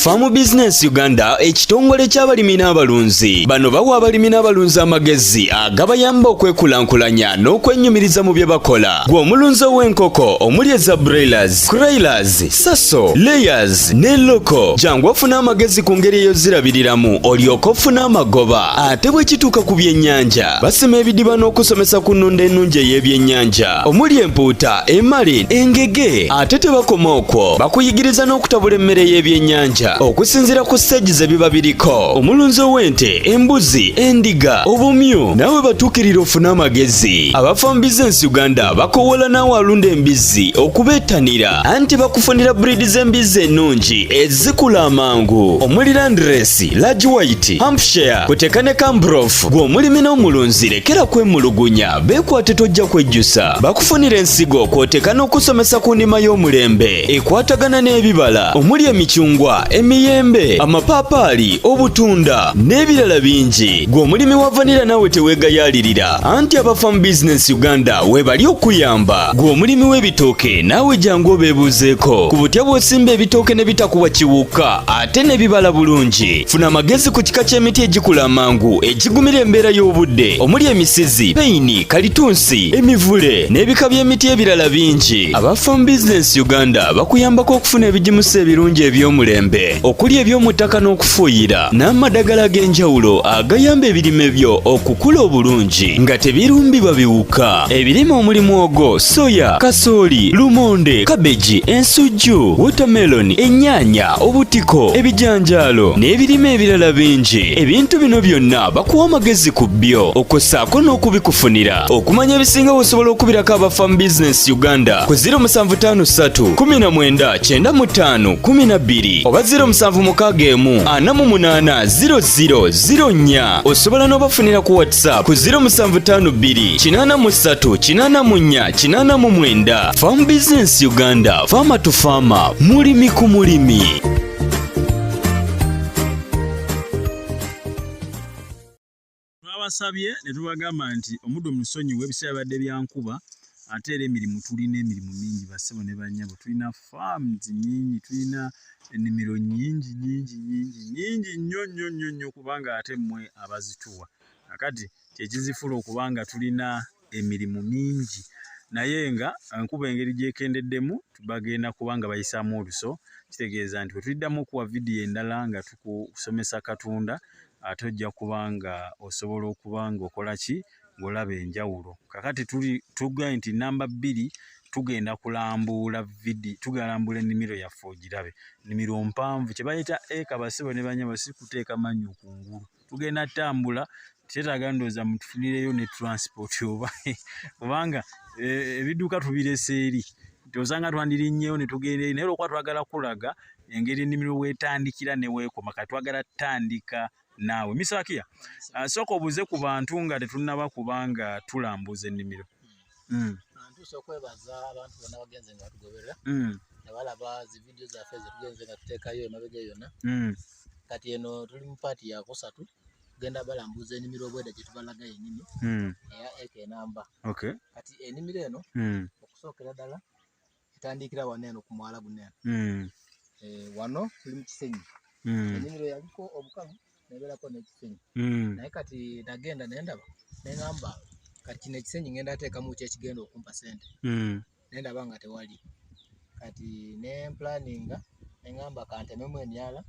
Farm Business Uganda, ekitongole ky'abalimi n'abalunzi. Bano bawa abalimi n'abalunzi amagezi agabayamba okwekulankulanya n'okwennyumiriza mu bye bakola. Gwe omulunzi ow'enkoko omuli eza broilers, kuroilers, saso, layers ne local, jangu ofune amagezi ku ngeri ey'ozirabiriramu olyoke ofune amagoba. Ate bwe kituuka ku byennyanja, basima ebidiba n'okusomesa ku nnunda ennungi ey'ebyennyanja omuli empuuta, emale, engege. Ate tebakoma okwo, bakuyigiriza n'okutabula emmere y'ebyennyanja okusinziira ku stage ze biba biriko. Omulunzi ow'ente, embuzi, endiga, obumyu, naawe batuukirira ofune amagezi. Aba Farm Business Uganda bakowoola naawe alunda embizzi okubeettanira, anti bakufunira breed z'embizzi ennungi ezikula amangu omuli Landrace, Large White, Hampshire, kuteka ne Cambrof. Gwe omulimi n'omulunzi, lekera kwemulugunya, beekwate, tojja kwejjusa. Bakufunira ensigo kw'oteka n'okusomesa ku nnima y'omulembe ekwatagana n'ebibala omuli emicungwa, emiyembe, amapaapaali, obutunda n'ebirala bingi. Gwe omulimi wa vanilla, naawe teweegayaalirira, anti aba Farm Business Uganda weebali okuyamba. Gwe omulimi w'ebitooke, naawe jangu obeebuuzeeko ku butya bw'osimba ebitooke ne bitakuwa kiwuka ate ne bibala bulungi. Funa amagezi ku kika ky'emiti egikula amangu egigumira embeera y'obudde omuli emisizi, peyini, kalitunsi, emivule n'ebika by'emiti ebirala bingi. Aba Farm Business Uganda bakuyambako okufuna ebigimusa ebirungi eby'omulembe okuli eby'omu ttaka n'okufuuyira n'amadagala ag'enjawulo agayamba ebirime byo okukula obulungi nga tebirumbibwa biwuka. Ebirime omuli mwogo, soya, kasooli, lumonde, kabeji, ensujju, watermelon, ennyaanya, obutiko, ebijanjaalo n'ebirime ebirala bingi. Ebintu bino byonna bakuwa amagezi ku byo okwossaako n'okubikufunira. Okumanya ebisinga, osobola okubirako aba Farm Business Uganda ku 0753 19 95 12 oba 0761 48 00 04. Osobola n'obafunira ku WhatsApp ku 0752 83 84 89. Farm Business Uganda, farmer to farmer, mulimi ku mulimi. Twabasabye ne tubagamba nti omuddo musonyiwe, ebiseera bibadde bya nkuba, ate era emirimu, tulina emirimu mingi, bassebo ne bannyabo. Tulina farms nnyingi, tulina ennimiro nnyingi nnyingi nnyingi nnyingi nnyo nnyo nnyo nnyo, kubanga ate mmwe abazituwa. Kakati kyekizifuula okuba nga tulina emirimu mingi, naye nga enkuba engeri gyekendeddemu, bagenda kuba nga bayisaamu oluso. Kitegeeza nti bwe tuliddamu okuwa vidiyo endala nga tukusomesa Katunda, ate ojja kuba nga osobola okuba ng'okola ki, ng'olaba enjawulo. Kakati tuli tugambye nti namba 2 tugenda kulambuula vidi, tugalambula ennimiro yaffe ogirabe. Ennimiro mpanvu, kye bayita eka, bassebo ne bannyabo, si kuteeka mannyo ku ngulu. Tugenda ttambula, kyetaaga ndowooza mutufunireyo ne transport oba kubanga ebidduka tubirese eri nti osanga twandirinnyeyo ne tugenda eri, naye olwokuba twagala kulaga engeri ennimiro weetandikira ne weekoma. Kati twagala tutandika naawe, Misaakiya. Sooka obuuze ku bantu nga tetunnaba kuba nga tulambuza ennimiro. Ntuusa okwebaza abantu bonna bagenze nga batugoberera ne balaba zi vidiyo zaffe zetugenze nga tuteekayo emabega yonna. Kati eno tuli mu part yakusatu, tugenda balambuza ennimiro obwedda gye tubalaga yennyini eya eka enamba. Kati ennimiro eno okusookera ddala etandikira wano eno ku mwala guno eno. Wano tuli mu kisenyi. Ennimiro yaliko obukalu nebeerako n'ekisenyi, naye kati nagenda nendaba neŋŋamba kati kino ekisenyi ngenda ateekamu ki ekigenda okumpa sente? Nendaba nga tewali. Kati ne mplaninga neŋŋamba kantememu emyala,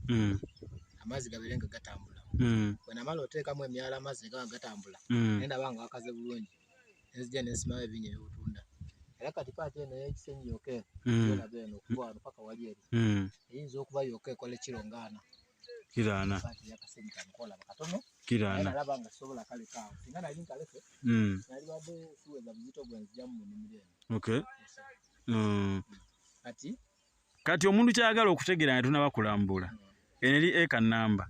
amazzi gabeere nga gatambula. Bwe namala oteekamu emyala, amazzi ne gaba gatambula, nendaba nga wakaze bulungi, nenzija nensimayo ebinnya ebyobutunda. Era kati part eno ey'ekisenyi yokka eno gyolaba eno, okuva wano paka wali eri, eyinza okuba yokka ekola kiro nga 40. Kiro 40. Part ey'akasenyi kano kolaba katono, Kiro naye 40. Nalaba nga sisobola kaleka awo. Singa nali nkalese, nalibadde siweza buzito bwe nzijamu mu nnimiro eno. Kati Kati omuntu kyayagala okutegeera nga tunaba kulambula, eno eri eka namba,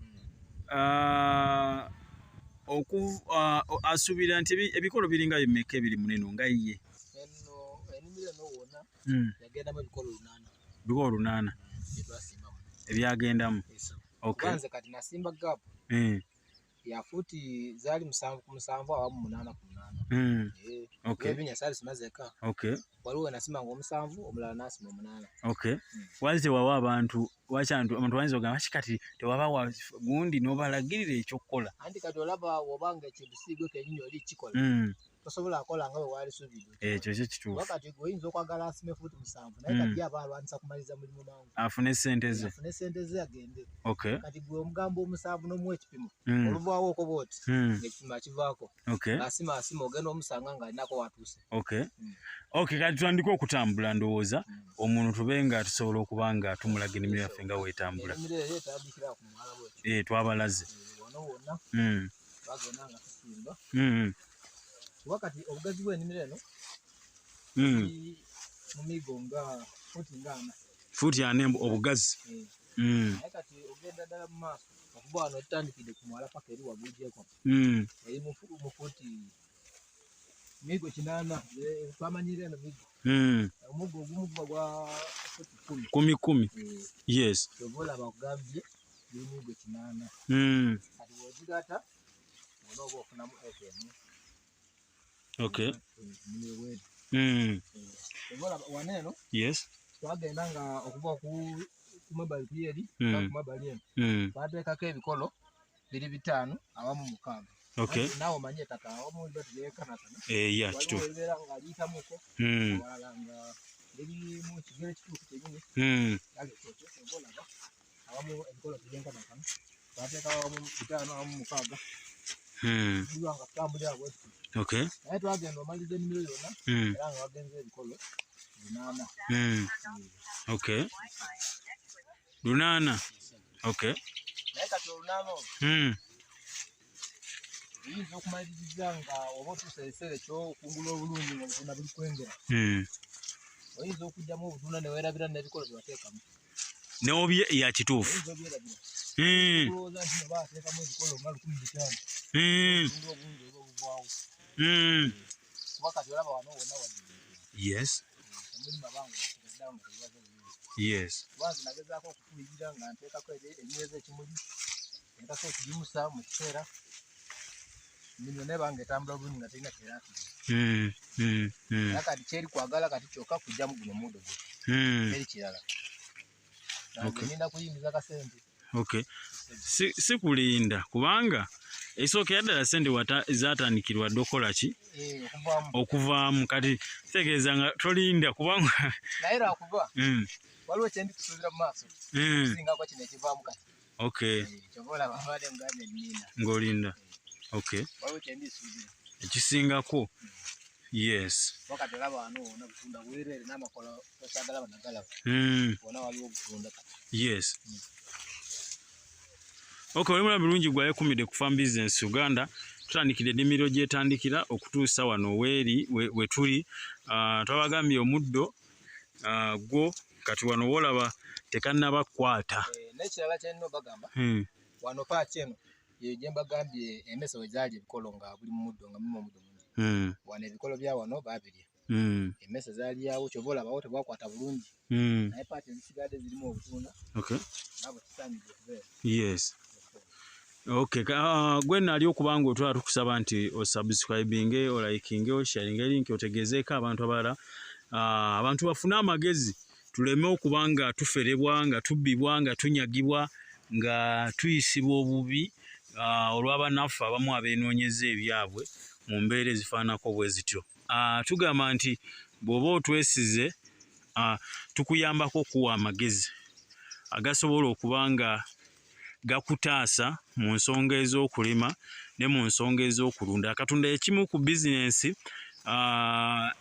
asuubira nti ebikolo biringa bimeka ebiri muneno nga ye? Eno ennimiro eno wonna yagendamu ebikolo 800. Bikolo 800 byetwasimbamu. Ebyagendamu. Kuba nze kati nasimba gap. Ya fuuti zaali 7 ku 7 awamu 8 ku 8. Okay. Ebinya saali sima zeka. Waliwo nasimanga 7, omulala n'asima 8. Wazi tewawa abantu, lwaki abantu bayinza okugamba lwaki kati tewabawa gundi n'obalagirira ekyokukola? Anti kati olaba obanga ekintu si gwe kennyini oli kikola, tosobola kukola nga bwe waalisuubidde. Ekyo kyo kituufu. Kuba kati oyinza okwagala asime fuuti 7, naye kati ye aba alwanisa kumaliza mulimu mangu. Afune ssente ze. Afune ssente ze agende. Kati gwe omugamba 7 n'omuwa ekipimo, oluvaawo okoba oti, ng'ekipimo akivaako. Asima asima ogenda omusanga ng'alinako watuuse. Kati tutandike okutambula ndowooza, omuntu tube nga tusobola okuba nga tumulaga ennimiro yaffe nga weetambula. Ennimiro eyo etandikira ku mwala bwetyo. Twabalaze. Wano wonna bagenda nga tusimba. Kuba kati obugazi bw'ennimiro eno mu migo nga fuuti nga 4. Fuuti 4 obugazi. Naye kati ogenda ddala mu maaso okuva wano tutandikidde ku mwala paka eri waggulu gy'ekoma. Eri mu fuuti migo 8, twamanyira eno migo. Omuggo ogumu guba gwa fuuti 10. 10 10. Yes. Ky'ova olaba kugambye giri migo 8. Kati bw'ogigatta wonna oba ofunamu eka emu. Ennimiro bw'eti. Ky'ova olaba wano eno. Twagenda nga okuva ku mabbali kuli eri, ku mabbali eno. Twateekako ebikolo biri 5 awamu 6. Naawe omanyi ettaka awamu liba teryenkanankana. Yeah, Waliwo kituufu. ebibeera nga liyitamuko, awalala nga liri mu kigero ekituufu kyennyini. Kale ekyo ky'ova olaba awamu ebikolo teryenkanankana. Twateekawo awamu 5 awamu 6. Biba nga tutambulira bwe tutyo. Naye twagenda omaliriza ennimiro yonna, era nga wagenze ebikolo 8. 8. Naye kati olunaana olwo oyinza okumaliriza nga oba otuusa ekiseera eky'okungula obulungi nga obutunda buli kwengera. Oyinza okuggyamu obutunda ne weerabira n'ebikolo bye wateekamu. N'obye ya kituufu. Oyinza obyerabira. Olowooza nti oba ateekamu ebikolo nga 1500. Obutunda obungi oba obuvaawo. Kuba kati olaba wano wonna wajjudde. Temuli mabanga gasigadde awo nga tebibaze bulungi. Kuba nze nagezaako okufuyirira nga nteekako enyweza ekimuli, nteekako ekigimusa mu kiseera, ennimiro n'eba nga etambula bulungi nga terina kyeraakiriza. Era kati kyeri kwagala kati kyokka kuggyamu guno omuddo gwe. Teri kirala. Nange nninda kuyingiza kasente. Si kulinda kubanga esookera ddala ssente zaatandikirwa dda okukola ki? Okuvaamu. Okuvaamu. Kati kitegeeza nga tolinda kubanga Naye lwakuba waliwo kye ndi kusuubira mu maaso. Okusingako kino ekivaamu kati. Ky'ova olaba mbadde ngambye nninda. Ng'olinda. Waliwo kye ndisuubira. Ekisingako. Yes. Wakati olaba wano wonna butunda bwereere n'amakola tosagalaba nagalaba. Wonna waliwo obutunda kati. Oli mulabi bulungi gwe ayekumidde ku Farm Business Uganda. Tutandikira ennimiro gy'etandikira okutuusa wano weeri we tuli. Twabagambye omuddo, gwo kati wano w'olaba tekannaba kukwata. N'ekirala kye nnina obagamba, wano paaki eno ye gye mbagambye emmese we zaali ebikolo nga buli mu muddo nga mulimu omuddo mungi. Wano ebikolo bya wano baabirya. Emmese zaali awo ky'ova olabawo tebwakwata bulungi. Naye paaki ezisigadde zirimu obutunda. Nga bwe kisaanidde okubeera. Gwe nali okuba nga otwala tukusaba nti osubscribinge, olikinge, osharinge link, otegezeeko abantu abalala. Abantu bafune amagezi tuleme okuba nga tuferebwa, nga tubbibwa, nga tunyagibwa, nga tuyisibwa obubi, olw'abannaffe abamu abeenoonyeza ebyabwe mu mbeera ezifaananako bwe zityo. Tugamba nti bw'oba otwesize, tukuyambako okuwa amagezi agasobola okuba nga gakutaasa mu nsonga ez'okulima ne mu nsonga ez'okulunda. Akatunda ekimu ku bizinensi,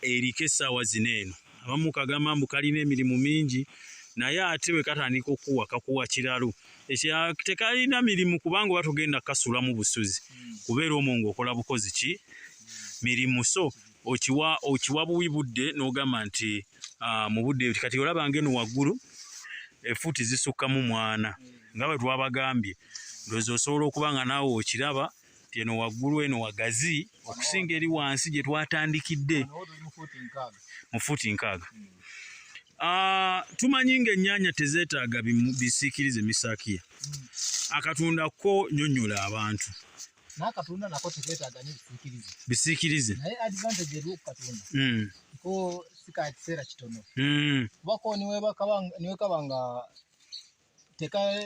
eriko essaawa zino eno. Abamu kagamba mbu kalina emirimu mingi, naye ate bwe katandika okuwa kakuwa kiralu. Tekalina mirimu kubanga oba togenda kukasulamu busuzi. Kubeera omwo ng'okola bukozi ki? Mirimu. So okiwa buwi budde n'ogamba nti, mu budde kati olaba ng'eno waggulu effuuti zisukkamu mwana. Nga bwe twabagambye, ndowooza osobola okuba nga naawe okiraba nti eno waggulu eno wagazi okusinga eri wansi gye twatandikidde. Mu fuuti 6. Tumanyi ng'ennyaanya tezeetaaga bisiikirize misaakiya. Akatunda ko nnyonnyola abantu. N'akatunda nako tekeetaaga nnyo bisiikirize. Bisiikirize. Naye advantage eriwo ku katunda, ko si ka kiseera kitono, kuba ko niwe kaba nga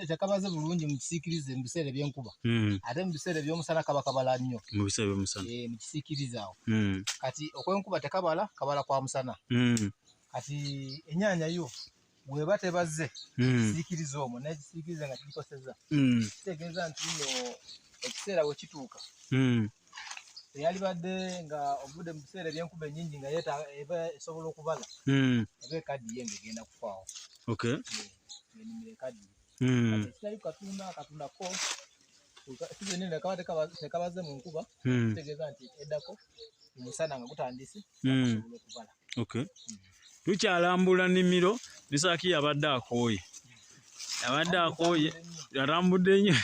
tekabaze bulungi mu kisiikirize mu biseera eby'enkuba, ate mu biseera eby'omusana kaba kabala nnyo. Mu biseera eby'omusana. Mu kisiikirize awo. Kati okw'enkuba tekabala, kabala kwa musana. Kati ennyaanya yo bw'eba tebazze kisiikirize omwo, n'ekisiikirize nga kigikosezza, kitegeeza nti nno ekiseera bwe kituuka, eyalibadde nga ovudde mu biseera eby'enkuba ennyingi nga eba esobola okubala, eba ekaddiye ng'egenda kufaawo. Ennimiro ekaddiye. Kati ekitali ku katunda, akatunda ko sizoni eno kaba tekabaze mu nkuba, kitegeeza nti eddako omusana nga gutandise, asobola okubala. Tukyalambula nnimiro, Misaki abadde akooye. Abadde akooye, atambudde nnyo.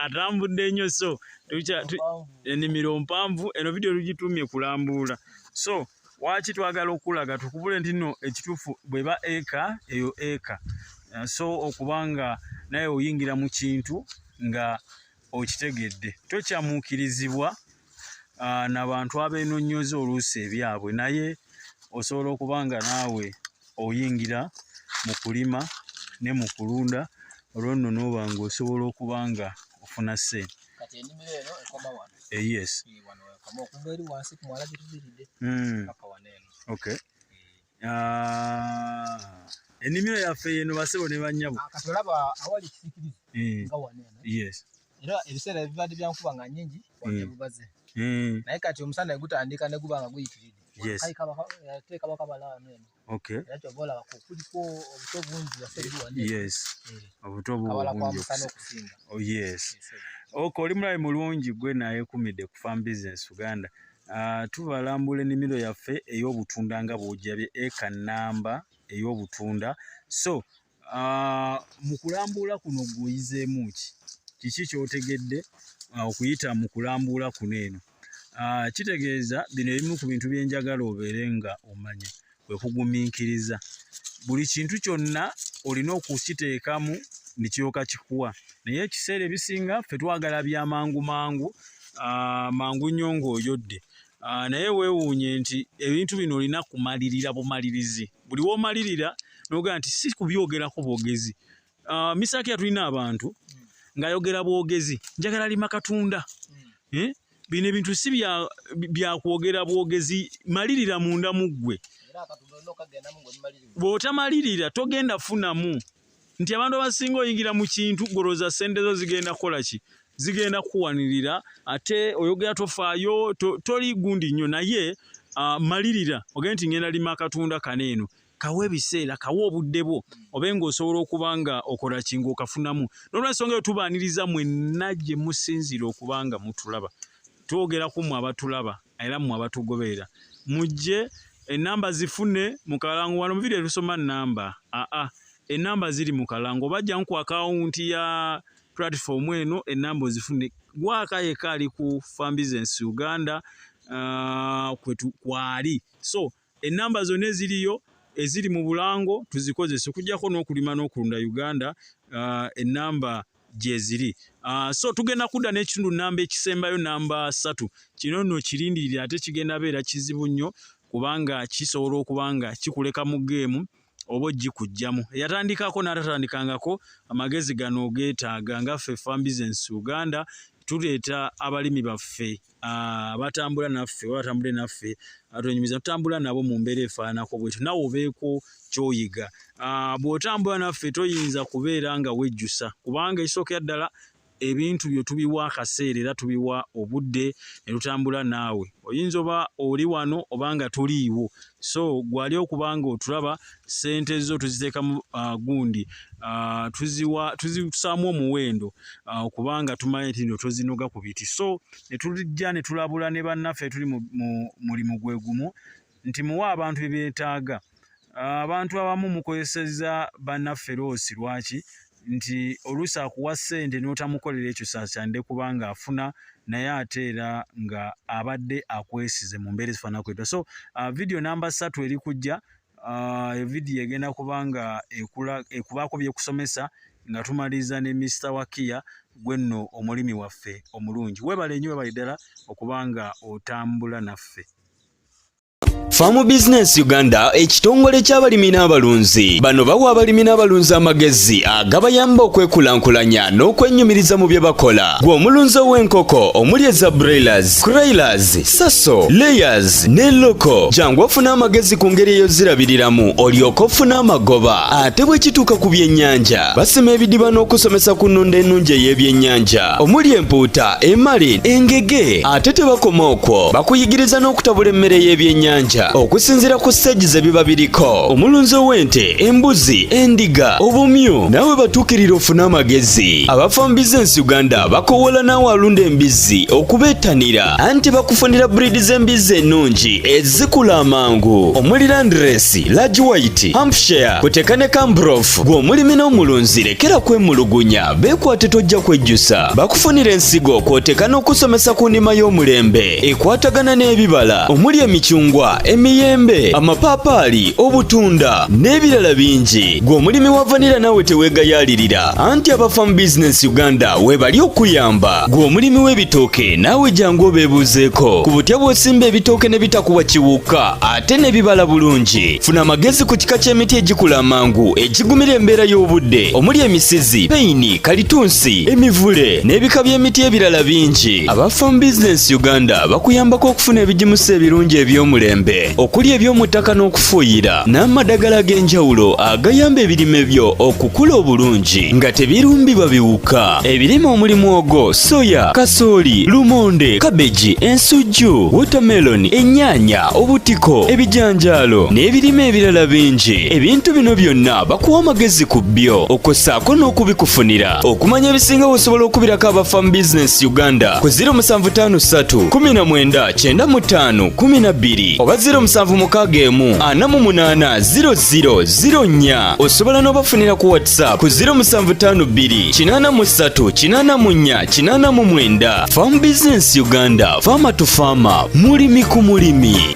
Atambudde nnyo, so ennimiro mpanvu, eno vidiyo tugitumye kulambuula. So waki twagala okulaga tukubule nti nno ekituufu bw'eba eka, eyo eka. So okubanga naye oyingira mu kintu nga okitegedde, tokyamuukirizibwa n'abantu abeenonnyoza oluusi ebyabwe, naye osobola okuba nga naawe oyingira mu kulima ne mu kulunda, olwo nno n'oba ng'osobola okuba nga ofuna ssente. Kati ennimiro eno ekoma wano. Yes. Wano wekoma okuva eri wansi ku mwala gye tuviiridde. Paka wano eno. Ennimiro yaffe yeno basebo ne bannyabo. Kati olaba awali ekisiikirize nga wano eno. Era ebiseera ebibadde bya nkuba nga nnyingi, wano tebubaze. Naye kati omusana ne gutandika ne guba nga guyitiridde. Ate kaba kabala wano eno. Era ky'ova olaba kuliko obuto bungi waffe eri wano eno. Obuto bungi Kabala kwa bungi musana okusinga. okusinga. Oh, yes. Yes, sir. Okay, oli mulabi mulungi gwe nayekumidde ku Farm Business Uganda. Tubalambula ennimiro yaffe ey'obutunda nga bw'ogirabye, eka nnamba ey'obutunda. So, mu kulambuula kuno gw'oyizeemu ki? Kiki ky'otegedde okuyita mu kulambuula kuno eno? Kitegeeza bino ebimu ku bintu bye njagala obeere nga omanya, kwe kugumiikiriza. Buli kintu kyonna olina okukiteekamu ne kiryoka kikuwa. Naye ekiseera ebisinga ffe twagala bya mangu mangu, mangu nnyo ng'oyodde. Naye weewuunye nti ebintu bino olina kumalirira bumalirizi. Buli w'omalirira n'ogamba nti si kubyogerako bwogezi. Misaki tulina abantu ng'ayogera bwogezi, njagala lima katunda. Bino ebintu si bya kwogera bwogezi, malirira munda mu ggwe. Bw'otamalirira togenda funamu. Nti abantu abasinga oyingira mu kintu golooza ssente zo zigenda kukola ki? Zigenda kukuwanirira, ate oyogera tofaayo, toli gundi nnyo, naye malirira ogende nti ngenda lima akatunda kano eno. Kawe ebiseera, kawe obudde bwo, obe ng'osobola okuba nga okola ki ng'okafunamu. N'olwensonga eyo tubaaniriza mwenna gye musinziira okuba nga mutulaba. Twogera ku mmwe abatulaba era mmwe abatugoberera. Mujje ennamba zifune mu kalango. Wano mu vidiyo tusoma nnamba. Ennamba ziri mu kalango. Oba jja ku akawunti ya platform eno ennamba ozifune. Gwaka yekka ali ku Farm Business Uganda, kwali. So ennamba zonna eziriyo eziri mu bulango tuzikozese, okuggyako n'okulima n'okulunda Uganda, ennamba gye ziri. So tugenda kudda n'ekitundu namba ekisembayo, namba 3. Kino nno kirindirire, ate kigenda beera kizibu nnyo kubanga kisobola okuba nga kikuleka mu geemu oba ogikuggyamu. Eyatandikako n'atatandikangako amagezi gano ogeetaaga. Nga ffe Farm Business Uganda tuleeta abalimi baffe abatambula naffe oba batambule naffe, atwenyumiza tutambula nabo mu mbeera efaananako bwetyo, naawe obeeko ky'oyiga. Bw'otambula naffe toyinza kubeera nga wejjusa, kubanga ekisookera ddala ebintu byo tubiwa akaseera era tubiwa obudde ne tutambula naawe. Oyinza oba oli wano oba nga toliiwo, so gwali okuba nga otulaba, ssente zo tuziteekamu, gundi, tuzissaamu omuwendo, kubanga tumanyi nti nno tozinoga ku biti. So ne tujja ne tulabula ne bannaffe tuli mu mulimu gwe gumu nti muwe abantu bye beetaaga. Abantu abamu mukozesezza bannaffe loosi. Lwaki? Nti oluusi akuwa ssente n'otamukolera ekyo saakyande kubanga afuna, naye ate era nga abadde akwesize mu mbeera ezifaanana kwetwa. So vidiyo namba 3 eri kujja. Evidiyo egenda kuba nga ekubaako by'ekusomesa Nga tumaliriza ne Mr Wakiya, gwe nno omulimi waffe omulungi. Weebale nnyo, weebale ddala okuba nga otambula naffe. Farm Business Uganda, ekitongole ky'abalimi n'abalunzi. Bano bawa abalimi n'abalunzi amagezi agabayamba okwekulankulanya n'okwennyumiriza mu bye bakola. Gwe omulunzi ow'enkoko omuli eza broilers, kuroilers, sasso, layers ne local, jangu ofune amagezi ku ngeri ey'ozirabiriramu olyoke ofune amagoba. Ate bwe kituuka ku byennyanja, basima ebidiba n'okusomesa ku nnunda ennungi ey'ebyennyanja omuli empuuta, emale, engege. Ate tebakoma okwo, bakuyigiriza n'okutabula emmere y'ebyennyanja okusinziira ku stage ze biba biriko. Omulunzi ow'ente, embuzi, endiga, obumyu, naawe batuukirira ofune amagezi. Aba Farm Business Uganda bakowoola naawe alunda embizzi okubeettanira, anti bakufunira breed z'embizzi ennungi ezikula amangu omuli Landrace, Large White, Hampshire, kuteka ne Cambrof. Gwe omulimi n'omulunzi, lekera kwemulugunya, beekwate, tojja kwejjusa. Bakufunira ensigo kw'oteka n'okusomesa ku ndima y'omulembe ekwatagana n'ebibala omuli emicungwa, emiyembe, amapaapaali, obutunda n'ebirala bingi. Gwe omulimi wa vanilla, naawe teweegayaalirira, anti aba Farm Business Uganda weebali okuyamba. Gwe omulimi w'ebitooke, naawe jangu obeebuuzeeko ku butya bw'osimba ebitooke ne bitakuwa kiwuka ate ne bibala bulungi. Funa amagezi ku kika ky'emiti egikula amangu egigumira embeera y'obudde omuli emisizi, peyini, kalitunsi, emivule n'ebika by'emiti ebirala bingi. Aba Farm Business Uganda bakuyambako okufuna ebigimusa ebirungi eby'omulembe okuli eby'omu ttaka n'okufuuyira n'amadagala ag'enjawulo agayamba ebirime byo okukula obulungi nga tebirumbibwa biwuka. Ebirime omuli mwogo, soya, kasooli, lumonde, kabeji, ensujju, watermelon, ennyaanya, obutiko, ebijanjaalo n'ebirime ebirala bingi. Ebintu bino byonna bakuwa amagezi ku byo okossaako n'okubikufunira. Okumanya ebisinga, osobola okubirako aba Farm Business Uganda ku 0753 19 95 12 oba 0761 48 00 04. Osobola n'obafunira ku WhatsApp ku 0752 83 84 89. Farm Business Uganda, farmer to farmer, mulimi ku mulimi.